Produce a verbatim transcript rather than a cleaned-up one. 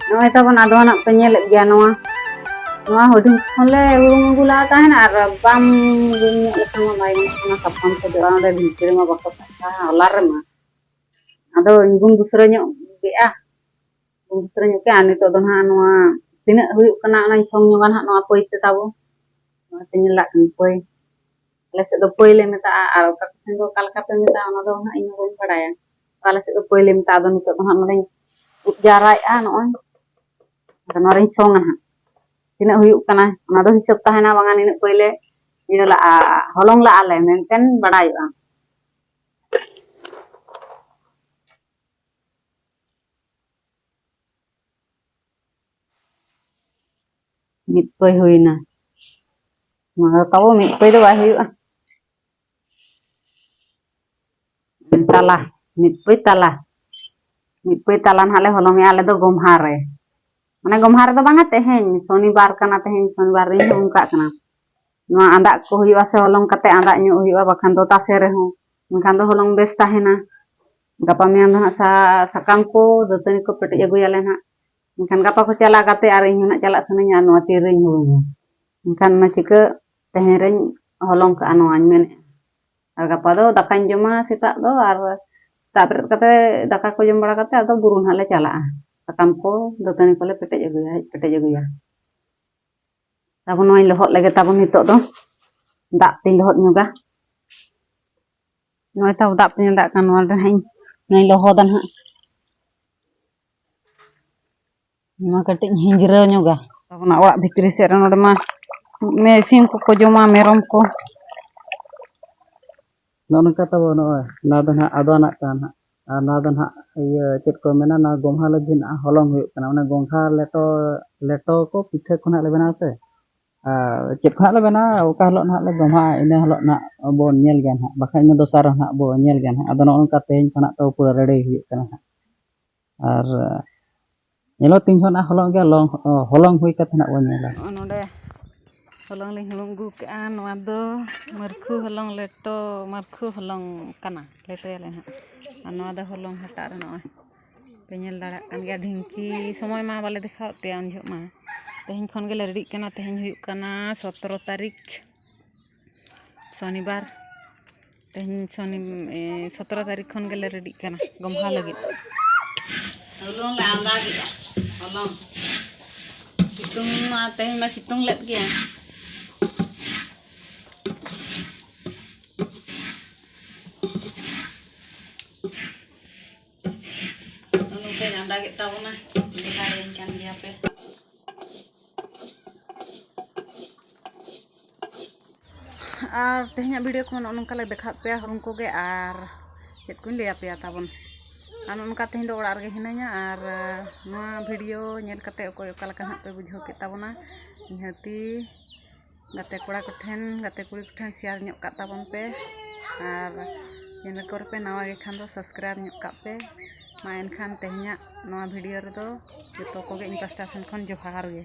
ᱱᱚᱜᱼᱚᱭ ᱛᱟᱵᱚᱱ ᱟᱫᱚᱣᱟᱱᱟᱜ ᱯᱮ ᱧᱮᱞᱮᱫ ᱜᱮᱭᱟ, ᱱᱚᱣᱟ, ᱱᱚᱣᱟ ᱦᱩᱰᱤᱧ ᱠᱷᱚᱱ ᱞᱮ ᱩᱨᱩᱢ ᱟᱹᱜᱩ ᱞᱟᱦᱟ ᱛᱟᱦᱮᱱᱟ, ᱟᱨ ᱵᱟᱢ ᱩᱨᱩᱢ ᱧᱚᱜ ᱞᱮᱠᱷᱟᱱ ᱢᱟ ᱵᱟᱭ ᱜᱟᱱᱚᱜ ᱠᱟᱱᱟ, ᱥᱟᱯᱟᱢ ᱠᱚ ᱡᱚᱜᱼᱟ, ᱚᱸᱰᱮ ᱵᱷᱤᱛᱨᱤ ᱨᱮᱢᱟ ᱵᱟᱠᱚ ᱛᱟᱦᱮᱱᱟ ᱚᱞᱟ ᱨᱮᱢᱟ᱾ ᱟᱫᱚ ᱤᱧ ᱜᱩᱢ ᱫᱩᱥᱨᱟᱹ ᱧᱚᱜ ᱠᱮᱜᱼᱟ, ᱜᱩᱢ ᱫᱩᱥᱨᱟᱹ ᱧᱚᱜ ᱠᱮᱜᱼᱟ᱾ ᱟᱨ ᱱᱤᱛᱚᱜ ᱫᱚ ᱱᱟᱦᱟᱜ ᱱᱚᱣᱟ ᱛᱤᱱᱟᱹᱜ ᱦᱩᱭᱩᱜ ᱠᱟᱱᱟ, ᱚᱱᱟᱧ ᱥᱚᱝ ᱧᱚᱜᱟ ᱱᱟᱦᱟᱜ ᱱᱚᱣᱟ ᱯᱟᱹᱭ ᱛᱮ ᱛᱟᱵᱚ, ᱱᱚᱣᱟ ᱛᱮᱧ ᱞᱟᱜ ᱠᱟᱱᱟ ᱯᱟᱹᱭ᱾ ᱟᱞᱮ ᱥᱮᱫ ᱫᱚ ᱯᱟᱹᱭ ᱞᱮ ᱢᱮᱛᱟᱜᱼᱟ, ᱟᱨ ᱚᱠᱟ ᱠᱚ ᱥᱮᱱ ᱫᱚ ᱚᱠᱟ ᱞᱮᱠᱟ ᱯᱮ ᱢᱮᱛᱟᱜᱼᱟ, ᱚᱱᱟ ᱫᱚ ᱦᱟᱸᱜ ᱤᱧ ᱦᱚᱸ ᱵᱟᱹᱧ ᱵᱟᱲᱟᱭᱟ᱾ ᱛᱚ ᱟᱞᱮ ᱥᱮᱫ ᱫᱚ ᱯᱟᱹᱭ ᱞᱮ ᱢᱮᱛᱟᱜᱼᱟ᱾ ᱟᱫᱚ ᱱᱤᱛᱚᱜ ᱫᱚ ᱦᱟᱸᱜ ᱱᱚᱰᱮᱧ ᱩᱵ ᱡᱟᱣᱨᱟᱭᱮᱫᱼᱟ, ᱱᱚᱜᱼᱚᱭ᱾ ᱟᱫᱚ ᱱᱚᱣᱟ ᱨᱤᱧ ᱥᱚᱝᱟ ᱦᱟᱸᱜ᱾ ᱛᱤᱱᱟᱹᱜ ᱦᱩᱭᱩᱜ ᱠᱟᱱᱟ, ᱚᱱᱟ ᱫᱚ ᱦᱤᱥᱟᱹᱵ ᱛᱟᱦᱮᱱᱟ, ᱵᱟᱝᱟ ᱱᱤᱱᱟᱹᱜ ᱯᱟᱹᱭ ᱞᱮ ᱤᱭᱟᱹ ᱞᱟᱜᱼᱟ, ᱦᱚᱞᱚᱝ ᱞᱟᱜᱼᱟ ᱞᱮ ᱢᱮᱱᱛᱮ ᱵᱟᱲᱟᱭᱚᱜᱼᱟ᱾ ᱢᱤᱫ ᱯᱟᱹᱭ ᱦᱩᱭᱱᱟ᱾ ᱱᱚᱣᱟ ᱫᱚ ᱛᱟᱵᱚ ᱢᱤᱫ ᱯᱟᱹᱭ ᱫᱚ ᱵᱟᱭ ᱦᱩᱭᱩᱜᱼᱟ᱾ ᱛᱟᱞᱟ, ᱢᱤᱫ ᱯᱟᱹᱭ ᱛᱟᱞᱟ, ᱢᱤᱫ ᱯᱟᱹᱭ ᱛᱟᱞᱟ ᱱᱟᱦᱟᱜ ᱞᱮ ᱦᱚᱞᱚᱝᱮᱜᱼᱟ ᱟᱞᱮ ᱫᱚ ᱜᱚᱢᱦᱟ ᱨᱮ᱾ ᱢᱟᱱᱮ ᱜᱚᱢᱦᱟ ᱨᱮᱫᱚ ᱵᱟᱝᱟ, ᱛᱮᱦᱮᱧ ᱥᱚᱱᱤᱵᱟᱨ ᱠᱟᱱᱟ, ᱛᱮᱦᱮᱧ ᱥᱚᱱᱤᱵᱟᱨ ᱨᱤᱧ ᱦᱚᱦᱚ ᱠᱟᱜ ᱠᱟᱱᱟ᱾ ᱱᱚᱣᱟ ᱟᱸᱫᱟᱜ ᱠᱚ ᱦᱩᱭᱩᱜᱼᱟ ᱥᱮ, ᱦᱚᱞᱚᱝ ᱠᱟᱛᱮ ᱟᱸᱫᱟᱜ ᱧᱚᱜ ᱦᱩᱭᱩᱜᱼᱟ, ᱵᱟᱠᱷᱟᱱ ᱫᱚ ᱛᱟᱥᱮ ᱨᱮᱦᱚᱸ, ᱮᱱᱠᱷᱟᱱ ᱫᱚ ᱦᱚᱞᱚᱝ ᱵᱮᱥ ᱛᱟᱦᱮᱱᱟ᱾ ᱜᱟᱯᱟ ᱢᱮᱭᱟᱝ ᱫᱚ ᱦᱟᱸᱜ ᱥᱟ-, ᱥᱟᱠᱟᱢ ᱠᱚ, ᱫᱟᱹᱛᱟᱹᱱᱤ ᱠᱚ ᱯᱮᱴᱮᱡ ᱟᱹᱜᱩᱭᱟᱞᱮ ᱦᱟᱸᱜ᱾ ᱮᱱᱠᱷᱟᱱ ᱜᱟᱯᱟ ᱠᱚ ᱪᱟᱞᱟᱜ ᱠᱟᱛᱮ ᱟᱨ ᱤᱧ ᱦᱚᱸ ᱱᱟᱜ ᱪᱟᱞᱟᱜ ᱥᱟᱱᱟᱧᱟ, ᱟᱨ ᱱᱚᱣᱟ ᱛᱤᱨᱮᱧ ᱦᱩᱲᱩᱝᱟ᱾ ᱮᱱᱠᱷᱟᱱ ᱚᱱᱟ ᱪᱤᱠᱟᱹ ᱛᱮᱦᱮᱧ ᱨᱮᱧ ᱦᱚᱞᱚᱝ ᱠᱟᱜᱼᱟ, ᱱᱚᱣᱟᱧ ᱢᱮᱱᱮᱫᱼᱟ᱾ ᱟᱨ ᱜᱟᱯᱟ ᱫᱚ ᱫᱟᱠᱟᱧ ᱡᱚᱢᱟ ᱥᱮᱛᱟᱜ ᱫᱚ, ᱟᱨ ᱥᱮᱛᱟᱜ ᱵᱮᱨᱮᱫ ᱠᱟᱛᱮ ᱫᱟᱠᱟ ᱠᱚ ᱡᱚᱢ ᱵᱟᱲᱟ ᱠᱟᱛᱮ ᱟᱫᱚ ᱵᱩᱨᱩ ᱱᱟᱦᱟᱜ ᱞᱮ ᱪᱟᱞᱟᱜᱼᱟ᱾ ᱥᱟᱠᱟᱢ ᱠᱚ, ᱫᱟᱹᱛᱟᱹᱱᱤ ᱠᱚᱞᱮ ᱯᱮᱴᱮᱡ ᱟᱹᱜᱩᱭᱟ, ᱦᱮᱡ ᱯᱮᱴᱮᱡ ᱟᱹᱜᱩᱭᱟ᱾ ᱛᱟᱵᱚᱱ ᱱᱚᱣᱟᱧ ᱞᱚᱦᱚᱫ ᱞᱮᱜᱮ ᱛᱟᱵᱚᱱ ᱱᱤᱛᱚᱜ ᱫᱚ᱾ ᱫᱟᱜ ᱛᱤᱧ ᱞᱚᱦᱚᱫ ᱧᱚᱜᱟ᱾ ᱱᱚᱜᱼᱚᱭ ᱛᱟᱵᱚ ᱫᱟᱜ ᱯᱮ ᱧᱮᱞ ᱫᱟᱲᱮᱭᱟᱜ ᱠᱟᱱ, ᱱᱚᱣᱟ ᱨᱮ ᱦᱟᱸᱜ ᱤᱧ, ᱱᱚᱣᱟᱧ ᱞᱚᱦᱚᱫᱟ ᱱᱟᱦᱟᱜ᱾ ᱱᱚᱣᱟ ᱠᱟᱹᱴᱤᱡ ᱤᱧ ᱦᱤᱸᱡᱽᱨᱟᱹᱣ ᱧᱚᱜᱟ᱾ ᱛᱟᱵᱚᱱᱟ ᱚᱲᱟᱜ ᱵᱷᱤᱛᱨᱤ ᱥᱮᱫ ᱨᱮ, ᱱᱚᱰᱮ ᱢᱟ ᱢᱮ-, ᱥᱤᱢ ᱠᱚᱠᱚ ᱡᱚᱢᱟ, ᱢᱮᱨᱚᱢ ᱠᱚ᱾ ᱱᱚᱜᱼᱚ ᱱᱚᱝᱠᱟ ᱛᱟᱵᱚ ᱱᱚᱜᱼᱚᱭ, ᱱᱚᱣᱟ ᱫᱚ ᱱᱟᱦᱟᱜ ᱟᱫᱣᱟᱱᱟᱜ ᱠᱟᱱᱟ ᱱᱟᱦᱟᱜ᱾ ᱟᱨ ᱱᱚᱣᱟ ᱫᱚ ᱱᱟᱦᱟᱜ, ᱤᱭᱟᱹ, ᱪᱮᱫ ᱠᱚ ᱢᱮᱱᱟ, ᱱᱚᱣᱟ ᱜᱚᱢᱦᱟ ᱞᱟᱹᱜᱤᱫ ᱱᱟᱦᱟᱜ ᱦᱚᱞᱚᱝ ᱦᱩᱭᱩᱜ ᱠᱟᱱᱟ᱾ ᱚᱱᱟ ᱜᱚᱢᱦᱟ ᱞᱮᱴᱚ, ᱞᱮᱴᱚ ᱠᱚ, ᱯᱤᱴᱷᱟᱹ ᱠᱚ ᱱᱟᱦᱟᱜ ᱞᱮ ᱵᱮᱱᱟᱣᱟ ᱥᱮ᱾ ᱟᱨ ᱪᱮᱫ ᱠᱷᱚᱱᱟᱜ ᱞᱮ ᱵᱮᱱᱟᱣᱟ, ᱚᱠᱟ ᱦᱤᱞᱳᱜ ᱱᱟᱦᱟᱜ ᱞᱮ ᱜᱚᱢᱦᱟᱜᱼᱟ, ᱤᱱᱟᱹ ᱦᱤᱞᱳᱜ ᱱᱟᱦᱟᱜ ᱵᱚᱱ ᱧᱮᱞ ᱜᱮᱭᱟ ᱱᱟᱦᱟᱜ, ᱵᱟᱠᱷᱟᱡ ᱤᱱᱟᱹ ᱫᱚᱥᱟᱨ ᱨᱮ ᱱᱟᱦᱟᱜ ᱵᱚᱱ ᱧᱮᱞ ᱜᱮᱭᱟ ᱱᱟᱦᱟᱜ᱾ ᱟᱫᱚ ᱱᱚᱜᱼᱚ ᱱᱚᱝᱠᱟ ᱛᱮᱦᱮᱧ ᱠᱷᱚᱱᱟᱜ ᱛᱚ ᱯᱩᱨᱟᱹ ᱨᱮᱰᱤ ᱦᱩᱭᱩᱜ ᱠᱟᱱᱟ ᱱᱟᱦᱟᱜ᱾ ᱟᱨ ᱧᱮᱞᱚᱜ ᱛᱤᱱ ᱡᱚᱦᱚᱜ ᱱᱟᱦᱟᱜ ᱦᱚᱞᱚᱝ ᱜᱮ, ᱦᱚᱞᱚᱝ, ᱦᱚᱞᱚᱝ ᱦᱩᱭ ᱠᱟᱛᱮ ᱱᱟᱦᱟᱜ ᱵᱚᱱ ᱧᱮᱞᱟ᱾ ᱱᱚᱜᱼᱚ ᱱᱚᱰᱮ ᱦᱚᱞᱚᱝ ᱞᱤᱧ ᱦᱩᱲᱩᱝ ᱟᱹᱜᱩ ᱠᱟᱜᱼᱟ᱾ ᱱᱚᱣᱟ ᱫᱚ ᱢᱟᱹᱨᱠᱷᱩ ᱦᱚᱞᱚᱝ ᱞᱮᱴᱚ, ᱢᱟᱹᱨᱠᱷᱩ ᱦᱚᱞᱚᱝ ᱠᱟᱱᱟ, ᱞᱮᱴᱚᱭᱟᱞᱮ ᱱᱟᱦᱟᱜ᱾ ᱟᱨ ᱱᱚᱣᱟ ᱫᱚ ᱦᱚᱞᱚᱝ ᱦᱟᱴᱟᱜ ᱨᱮ ᱱᱚᱜᱼᱚᱭ ᱯᱮ ᱧᱮᱞ ᱫᱟᱲᱮᱭᱟᱜ ᱠᱟᱱ ᱜᱮᱭᱟ, ᱰᱷᱤᱝᱠᱤ ᱥᱚᱢᱚᱭ ᱢᱟ ᱵᱟᱞᱮ ᱫᱮᱠᱷᱟᱣᱮᱫ ᱯᱮᱭᱟ ᱩᱱ ᱡᱚᱦᱚᱜ ᱢᱟ᱾ ᱛᱮᱦᱮᱧ ᱠᱷᱚᱱ ᱜᱮᱞᱮ ᱨᱮᱰᱤᱜ ᱠᱟᱱᱟ᱾ ᱛᱮᱦᱮᱧ ᱦᱩᱭᱩᱜ ᱠᱟᱱᱟ ᱥᱚᱛᱨᱚ ᱛᱟᱹᱨᱤᱠᱷ, ᱥᱚᱱᱤᱵᱟᱨ᱾ ᱛᱮᱦᱮᱧ ᱥᱚᱱᱤ, ᱮ, ᱥᱚᱛᱨᱚ ᱛᱟᱹᱨᱤᱠᱷ ᱠᱷᱚᱱ ᱜᱮᱞᱮ ᱨᱮᱰᱤᱜ ᱠᱟᱱᱟ ᱜᱚᱢᱦᱟ ᱞᱟᱹᱜᱤᱫ᱾ ᱦᱚᱞᱚᱝ ᱞᱮ ᱟᱸᱫᱟ ᱠᱮᱫᱟ, ᱦᱚᱞᱚᱝ᱾ ᱥᱤᱛᱩᱝ ᱢᱟ ᱛᱮᱦᱮᱧ ᱢᱟ ᱥᱤᱛᱩᱝ ᱞᱮᱫ ᱜᱮᱭᱟ᱾ ᱱᱚᱛᱮᱧ ᱟᱸᱫᱟ ᱠᱮᱫ ᱛᱟᱵᱚᱱᱟ, ᱵᱮᱠᱟᱨᱮᱱ ᱠᱟᱱ ᱜᱮᱭᱟ ᱯᱮ᱾ ᱟᱨ ᱛᱮᱦᱮᱧᱟᱜ ᱵᱷᱤᱰᱤᱭᱳ ᱠᱚ ᱱᱚᱜᱼᱚ ᱱᱚᱝᱠᱟ ᱞᱮ ᱫᱮᱠᱷᱟᱣᱟᱫ ᱯᱮᱭᱟ ᱦᱩᱲᱩᱝ ᱠᱚᱜᱮ, ᱟᱨ ᱪᱮᱫ ᱠᱚᱧ ᱞᱟᱹᱭ ᱟᱯᱮᱭᱟ ᱛᱟᱵᱚᱱ᱾ ᱟᱨ ᱱᱚᱜᱼᱚ ᱱᱚᱝᱠᱟ ᱛᱮᱦᱮᱧ ᱫᱚ ᱚᱲᱟᱜ ᱨᱮᱜᱮ ᱦᱤᱱᱟᱹᱧᱟ, ᱟᱨ ᱱᱚᱣᱟ ᱵᱷᱤᱰᱤᱭᱳ ᱧᱮᱞ ᱠᱟᱛᱮ ᱚᱠᱚᱭ ᱚᱠᱟ ᱞᱮᱠᱟ ᱦᱟᱸᱜ ᱯᱮ ᱵᱩᱡᱷᱟᱹᱣ ᱠᱮᱫ ᱛᱟᱵᱚᱱᱟ, ᱱᱤᱦᱟᱹᱛᱤ ᱜᱟᱛᱮ ᱠᱚᱲᱟ ᱠᱚᱴᱷᱮᱱ, ᱜᱟᱛᱮ ᱠᱩᱲᱤ ᱠᱚᱴᱷᱮᱱ ᱥᱮᱭᱟᱨ ᱧᱚᱜ ᱠᱟᱜ ᱛᱟᱵᱚᱱ ᱯᱮ᱾ ᱟᱨ ᱪᱮᱱᱮᱞ ᱠᱚᱨᱮ ᱯᱮ ᱱᱟᱣᱟ ᱜᱮ ᱠᱷᱟᱱ ᱫᱚ ᱥᱟᱵᱥᱠᱨᱟᱭᱤᱵᱽ ᱧᱚᱜ ᱠᱟᱜ ᱯᱮ᱾ ᱢᱟ ᱮᱱᱠᱷᱟᱱ ᱛᱮᱦᱮᱧᱟᱜ ᱱᱚᱣᱟ ᱵᱷᱤᱰᱤᱭᱳ ᱨᱮᱫᱚ ᱡᱚᱛᱚ ᱠᱚᱜᱮ ᱤᱧ ᱯᱟᱥᱴᱟ ᱥᱮᱱ ᱠᱷᱚᱱ ᱡᱚᱦᱟᱨ ᱜᱮ᱾